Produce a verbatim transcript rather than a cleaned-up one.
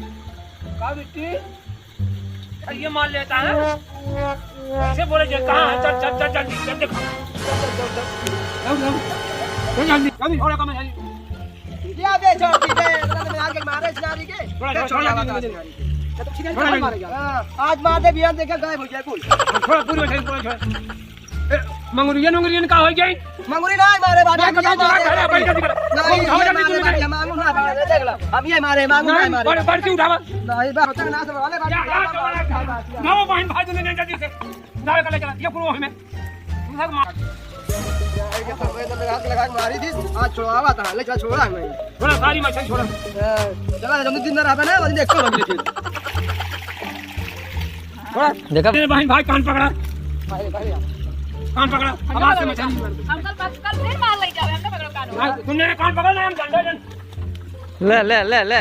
का बिट्टी? ये मार लेता है। ऐसे बोले जे कहाँ है? चल, चल, चल, जल्दी, जल्दी। चल, चल, चल, चल। चल, जल्दी, जल्दी, थोड़ा कम है, जल्दी। क्या बे, छोड़ दी बे, इतना तो मैं आके मारे इस नारी के। थोड़ा, थोड़ा, छोड़, थोड़ा, थोड़ा, थोड़ा, थोड़ा। थोड़ा, थोड़ा। हाँ, आज मार दे, बिहान देखे गायब हो जाए कुल। थोड़ा पूरी बचाई, पूरा छोड़। ए, मंगुरियन, मंगुरियन का हो जाई? मंगुरी ना मारे, बाटी ना, हम ये कदम मारे, चला, बाटी। बैठ के दिखा। नहीं, हम ये उठाओ, मारे, जल्दी, बाटी, जल्दी। हम आंगू ना मारे, देख ला। हम ये मारे, हम आंगू ना नहीं, मारे। बड़-, बड़की उठावा। नहीं, बा-, होता ना, सब वाले बाटी। या, या, चला, चला, चला। ना, वो बहन भाई दोनों जल्दी से। उधार कर ले चला, ये पूरा हमें। उधार मार। ये तो मैं तो हाथ लगा के मारी थी, आज छोड़ावा था, ले चला, छोड़ा है मैं। छोड़ा, सारी मछली छोड़ा। ए, चला, जब दिन ना रहता ना, वही देखो, हम लेकिन। देखा? ए, बहन भाई, कान पकड़ा। कान पकड़ा, आवाज से मचा। अंकल, बस, कल फिर मार लग जावे, हमका पकड़ो कान। हाँ, तुमने कान पकड़ा ना, हम डंडा, डंडा। ले, ले, ले, ले।